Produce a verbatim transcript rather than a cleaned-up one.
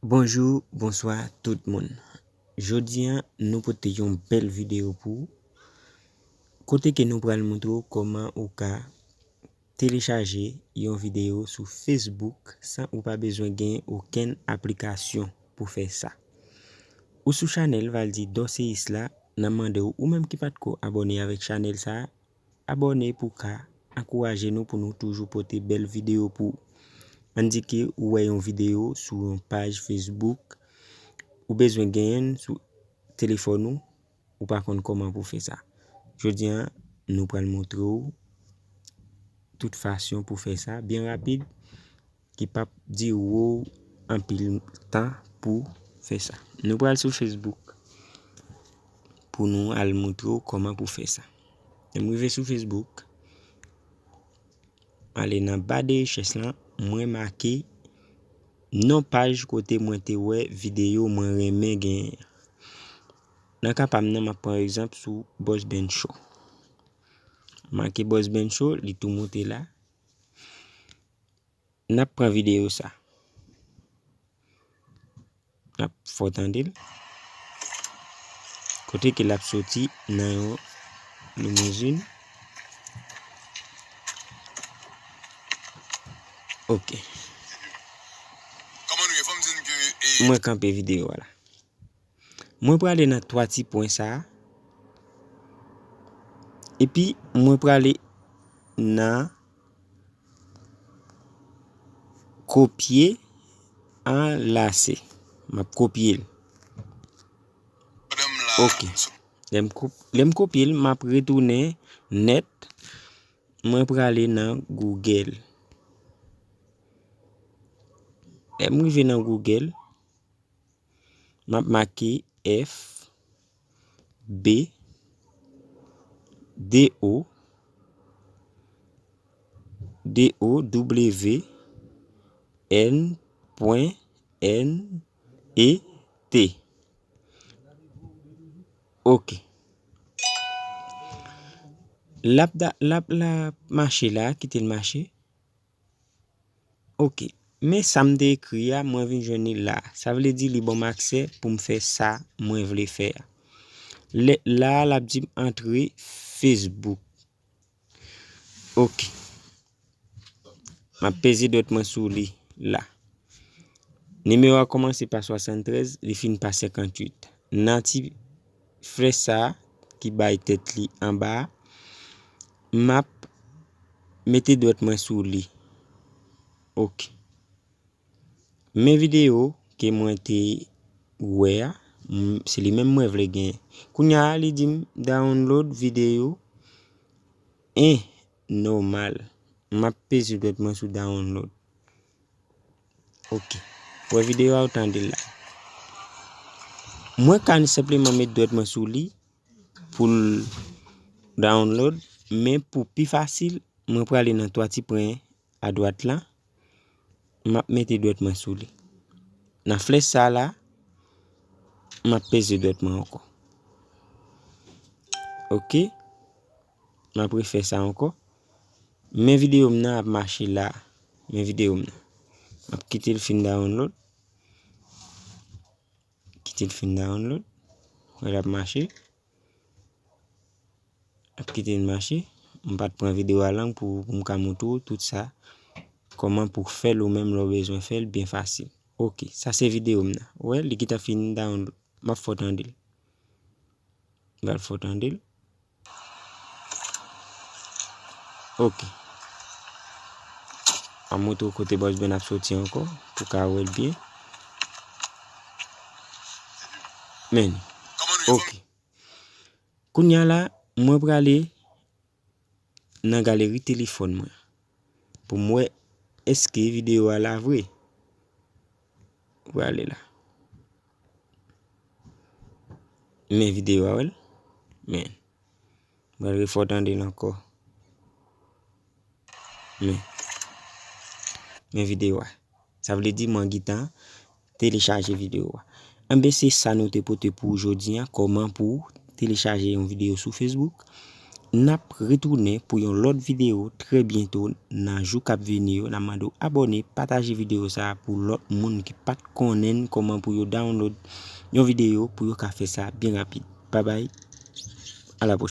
Bonjou, bonswa tout moun. Jodi a, nou pote yon bèl videyo pou ou, kote ke nou pral montre w kòman ou ka telechaje yon videyo sou Facebook san ou pa bezwen gen okenn aplikasyon pou fè sa. Ou sou chanèl Valdy Dorcéus la, n ap mande w, ou menm ki pa t ko abòne avèk chanèl sa a, abòne pou ka ankouraje nou pou nou toujou pote bèl videyo pou ou. Ann di ke ou wè yon videyo sou yon paj Facebook, ou bezwen genyen l sou telefòn ou, ou pa konn kòman pou fè sa. Jodi a, nou pral montre w tout fason pou fè sa byen rapid, ki p ap dire w anpil tan pou fè sa. Nou pral sou Facebook pou nou al montre w kòman pou fè sa. Lè m rive sou Facebook, ale nan ba de rechèch lan, mwen make non paj kote mwen te wè videyo mwen renmen genyen an. Nan ka pa m nan, m ap pran egzanp sou Boss Ben Show. Make Boss Ben Show, li tou moute la. N ap pran videyo sa. N ap fè w tande l. Kote ke l ap soti nan yon limousin. Ok. Mwen kanpe videyo a la. Mwen prale nan twa ti pwen sa a. Epi mwen prale nan kopye anlase. M ap kopye l. Ok. Lè m kop-, lè m kopye l, m ap retounen nèt. Mwen prale nan Google. Lè m rive nan Google, m ap make F B D O D O W N pwen N E T. Ok. L ap da-, l ap, l ap mache la, kite l mache. Ok. Men sa m te ekri a, mwen vin jwenn li la. Sa vle di li ban m aksè pou m fè sa mwen vle fè a. Lè, la a, l ap di m antre Facebook. Ok. M ap peze dwèt mwen sou li la. Nimewo a kòmanse pa swasanntrèz, li fini pa senkantuit. Nan ti flèch sa a ki bay tèt li anba a, m ap mete dwèt mwen sou li. Ok. Men videyo ke mwen te wè a, m, se li menm mwen vle genyen. Kounye a, li di m download videyo en nòmal. M ap peze dwèt mwen sou download. Ok. Wè videyo a, ou tande l la. Mwen ka senpleman met dwèt mwen sou li pou l download, men pou pi fasil, mwen prale nan twa ti pwen adwat la, m ap mete dwèt mwen sou li. Nan flèch sa la, m ap peze dwèt mwen ankò. Ok. M ap refè sa ankò. Men videyo m nan ap mache la. Men videyo m nan. M ap kite l fin download. Kite l fin download. Wè l ap mache. Ap kite l mache. M pa t pran videyo a long pou, pou m ka montre w tout sa. Kòman pou fè l ou menm lè w bezwen fè l byen fasil. Ok, sa se videyo m nan. Wè, li gentan fin download. M ap fè w tande l. M pral fè w tande l. Ok. M ap montre w kote Boss Ben ap soti ankò, pou w ka wè l byen. Men. Ok. Kounye a la, mwen prale nan galeri telefòn mwen pou m wè èske videyo a la vre. Prale la. Men videyo a, wè l. Men. Mwen refè w tande l ankò. Men. Men videyo a. Sa vle di mwen gentan telechaje videyo a. Enben, se sa nou te pote pou ou jodi a, kòman pou w telechaje yon videyo sou Facebook N ap retounen pou yon lòt videyo trè byento nan jou k ap vini yo. N ap mande w abòne, pataje videyo sa a pou lòt moun ki pa t konnen kòman pou yo download yon videyo pou yo ka fè sa byen rapid. Babay, a la pwochèn.